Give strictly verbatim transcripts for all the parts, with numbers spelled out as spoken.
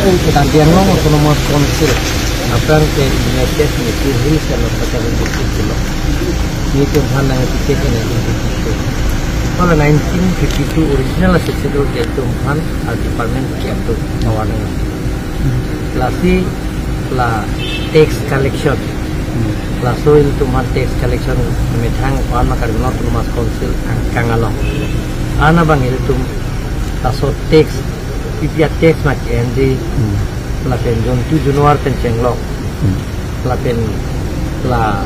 Karbi Anglong Autonomous Council aphrang ke United Nipah Hills and North Cachar Hills District lo. Nelitum aphan nang application nineteen fifty-two. Hala nineteen fifty-two original Sixth Schedule ke itum aphan a department ke itum power nang. Lasi la tax collection. Laso ilitum aphan tax collection methang pan ma Karbi Anglong Autonomous Council angkang along. Anabang ilitum laso tax, P P R tax ma kendi, Hmm. lapen jontu januar pen chenglok, Hmm. lapen la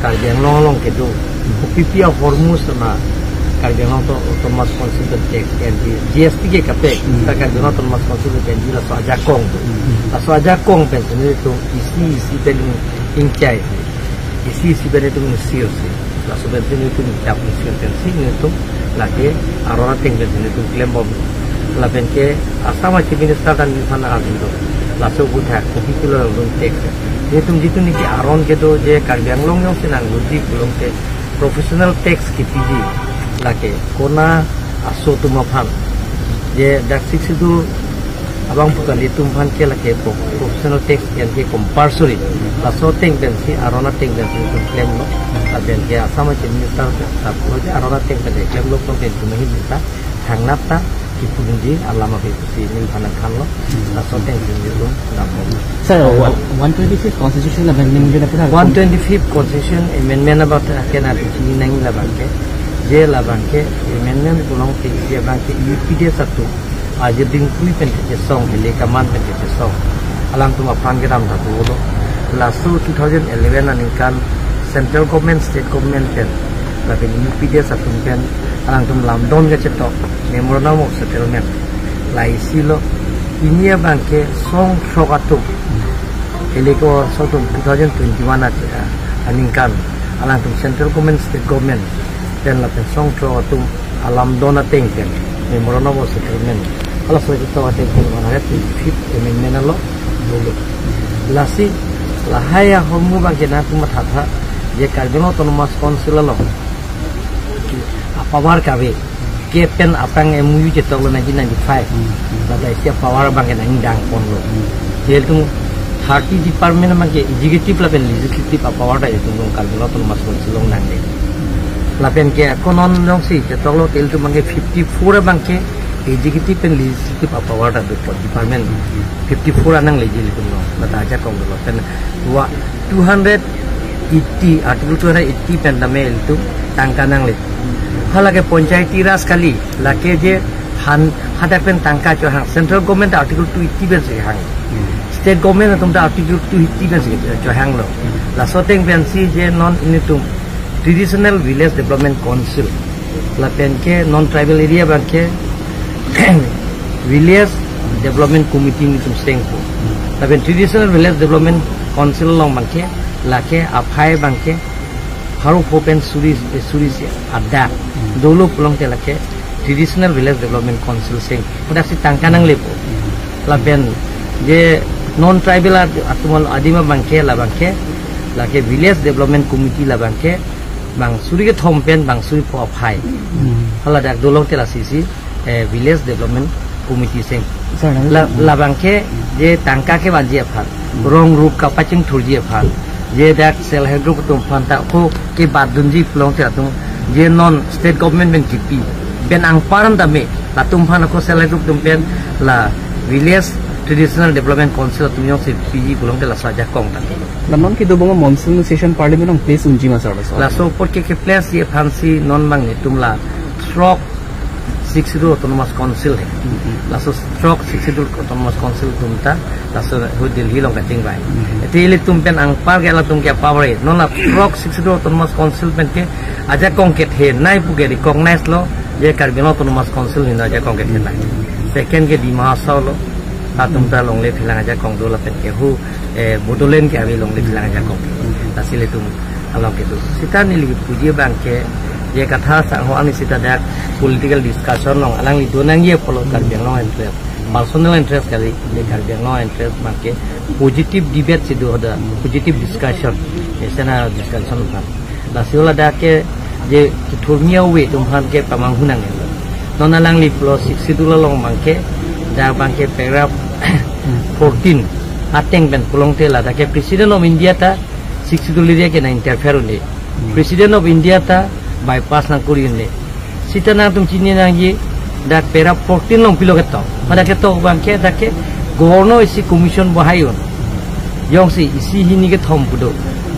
Karbi Anglong along kedo, Hmm. P P R ahormu sema Karbi Anglong Auto-, Autonomous Council pen tax kendi, G S T ke kape, Hmm. ta Karbi Anglong Autonomous Council pen kendi laso ajakong do. Hmm. Laso ajakong pen sini tu isi isi pen ingchai. Isi isi pen itum sir si. Laso pen si itum chap sir pen si itum lake aron ateng pen si itum klem bom. Lapen ke Assam Chief Minister ta neliphan arjulo. Laso aputhak kopi kilo itum tax. Itum jitu niki aron kedo je Karbi Anglong along si nangluji pulote professional tax kepiji. Lake konat aso atum aphan. Je dak Sixth Schedule abang pu kali itum aphan ke lake pro-, professional tax pen ke compulsory. Laso ateng pen si aron ateng pen si itum klemlo. Lapen ke Assam Chief Minister sir pulo je aron ateng pen klemlo pulote itum ahin ta thangnat ta kipudunji alam ave pusi neliphan nangthanlo. Laso ateng pen itum damlo. Sir, one twenty-fifth Constitution Amendment bill aphan One twenty-fifth Constitution Amendment abathak ke nangpachini nangji labang ke. Je labang ke amendment pulote isi abang ke U P D S atum ajir dingpui pen kechesong, hile kaman pen kechesong. Alangtum aphan kedam thatu lo. Laso two thousand eleven aningkan central government, state government pen, lapen U P D S atum pen, alangtum lamdon kachetok, memorandum of settlement. La isi lo, pini abang ke song throk atum. Hile ko so atum two thousand twenty-one ati, ah, aningkan. Alangtum central government, state government pen lapen song throk atum alamdon ateng pen, memorandum of settlement. Halaso atum ateng pen one hundred twenty-fifth amendment alo, dolo. Lasi, lahai ahormu abang ke nangtum mathatha, je Karbi Anglong Autonomous Council along apower kave, ke pen aphrang M O U chetok lo nineteen ninety-five. Hmm, hmm. Lata isi apower abang ke nangdang ponlo. Hmm. Je itum thirty department abang ke executive lapen legislative apower ta itum along Karbi Anglong Autonomous Council along nangle. Lapen ke konon jongsi chetok lo tel itum abang ke fifty-four abang ke executive pen legislative apower ta do department. Fifty-four anang leji itum along. Lata ajakong dolo pen wa two hundred eighty, Article two hundred eighty pen tame itum tangka nangle. Hala ke Panchayati Raj kali, lake je han hadak pen tangka chohang. Central government Article two eighty pen si hang. State government atum ta Article two eighty pen si chohanglo. Laso ateng pen si je non ilitum Traditional Village Development Council, lapen ke non tribal area abang ke Village Development Committee nelitum sengpo. Lapen Traditional Village Development Council along abang ke lake aphai abang ke pharo pho pen suri, eh, suri isi adak. Hmm. Dolo pulote lake Traditional Village Development Council seng. Hadak si tangka nanglepo. Hmm. Lapen je non tribal at-, atum adim abang ke labang ke lake Village Development Committee labang ke bang suri kethom pen bang suri pho aphai. Hmm. Hala dak dolo te lasi si, eh, Village Development Committee seng. Sir, nang- La, labang ke je tangka kevanji aphan, Hmm. rong rup kapachingthurji aphan, je dak self help group atum aphan ta ako kebatdunji pulote atum, je non state government pen kipi pen anparta me, latum aphan ako self help group atum pen la Village Traditional Development Council atum jongsi piji pulote laso ajakong ta. La non kedo abang monsoon session Parliament along place unji ma sir, laso? Laso apot ke, ke place ji aphan si non abang itum la throk Sixth Schedule Autonomous Council he. Hmm. Laso throk Sixth Schedule Autonomous Council atum ta laso hu Delhi along kachingvai. Hmm. Te ilitum pen anpar ke latum ke power he. Non la throk Sixth Schedule Autonomous Council pen ke ajakong kethenei pu ke recognize lo, je Karbi Anglong Autonomous Council hina ajakong kethenei. Second ke Dima Hasao lo, latum ta longle philang ajakong do lapen ke hu, eh, Bodoland ke ave longle philang ajakong. Lasi ilitum along kedo. Seta neli puji abang ke, je kathar sangho ani seta dak political discussion along alangli donangji apotlo Karbi Anglong interest, personal interest kali, je Karbi Anglong interest abang ke positive debate si do hadak, positive discussion. Isi na discussion aphan. Lasi hala dak ke je kethurmi ave atum aphan ke pamanghu nang. Non alangli pulo Sixth Schedule along abang ke, dak abang ke paragraph fourteen ateng pen pulote ladak ke President of India ta Sixth Schedule area ke nang interfere un-e. President of India ta bypass nangkuri un-e. Seta nangtum chini nangji, dak paragraph fourteen along pilo ketok. Pada ketok abang ke dak ke Governor isi commission bohai un. Jongsi isi hini kethom pu do,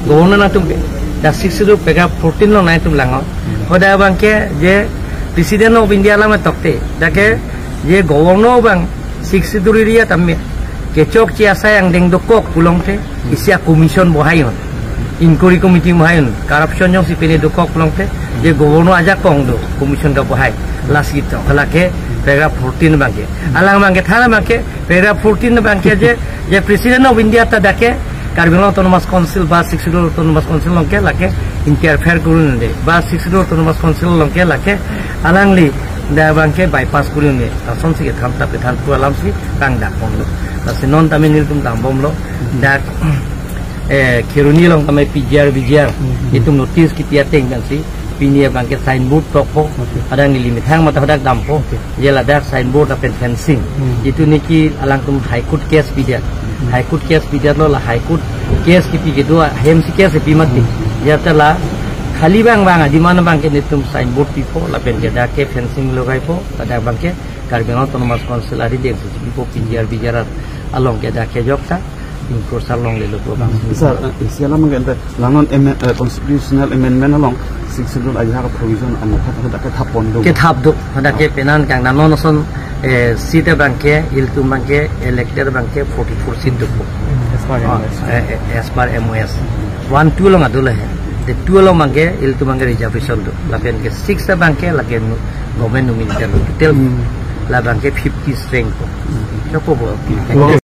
Governor nangtum ke dak Sixth Schedule paragraph fourteen along nangtum lang-o. Pada abang ke je President of India alam tokte, dak ke je Governor abang Sixth Schedule area tame kechokche asai angdeng dokok pulote isi a-commission bohai un, inquiry committee bohai un, corruption jongsi pine dokok pulote je Governor ajakong do commission kabohai, lasi to. Hala ke paragraph fourteen abang ke. Alang abang ke, than abang ke, paragraph fourteen abang ke je, je President of India ta dak ke Karbi Anglong Autonomous Council ba Sixth Schedule Autonomous Council along ke lake interfere kuri un-e, ba Sixth Schedule Autonomous Council along ke lake alangli dak abang ke bypass kuri un-e. Lasonsi kethan ta kethan pu alamsi kangdak bomlo. Lasi non tame nelitum dambomlo. Dak, eh, Kheroni along tame P G R, V G R, itum notice kipi ateng pensi pini abang ke signboard tokpo. Okay. Pada neli methang mate hadak dampo. Okay. Je ladak signboard lapen fencing. Hmm. Itum niki alangtum High Court case pidet. Hmm. High Court case pidetlo, la High Court case kipi kedo ahemsi case pi mati. Hmm. Jate la khali abang abang a-demand abang ke nelitum signboard pipo, lapen ke dak ke fencing logaipo, ladak abang ke Karbi Anglong Autonomous Council arideng si pipo, P G R, V G R along ke dak kejok ta encroacher longlelo pu abang. Sir, eh, isi alam ke ente, la non amen-, eh, constitutional amendment along Sixth Schedule ajahak provision anokha ta dak kethap pon do. Kethap do, hadak ke penang kang, non ason, eh, seat abang ke, ilitum abang ke, elected abang ke forty-four seat do. As per Oh, M O S. Eh, eh, as per M O S. One two along adolo he. The two along abang ke, ilitum abang ke reservation do. Lapen ke six abang ke, lake nu-, government nominated do. Total Hmm. labang ke fifty strength do. Hmm. Chopo bo.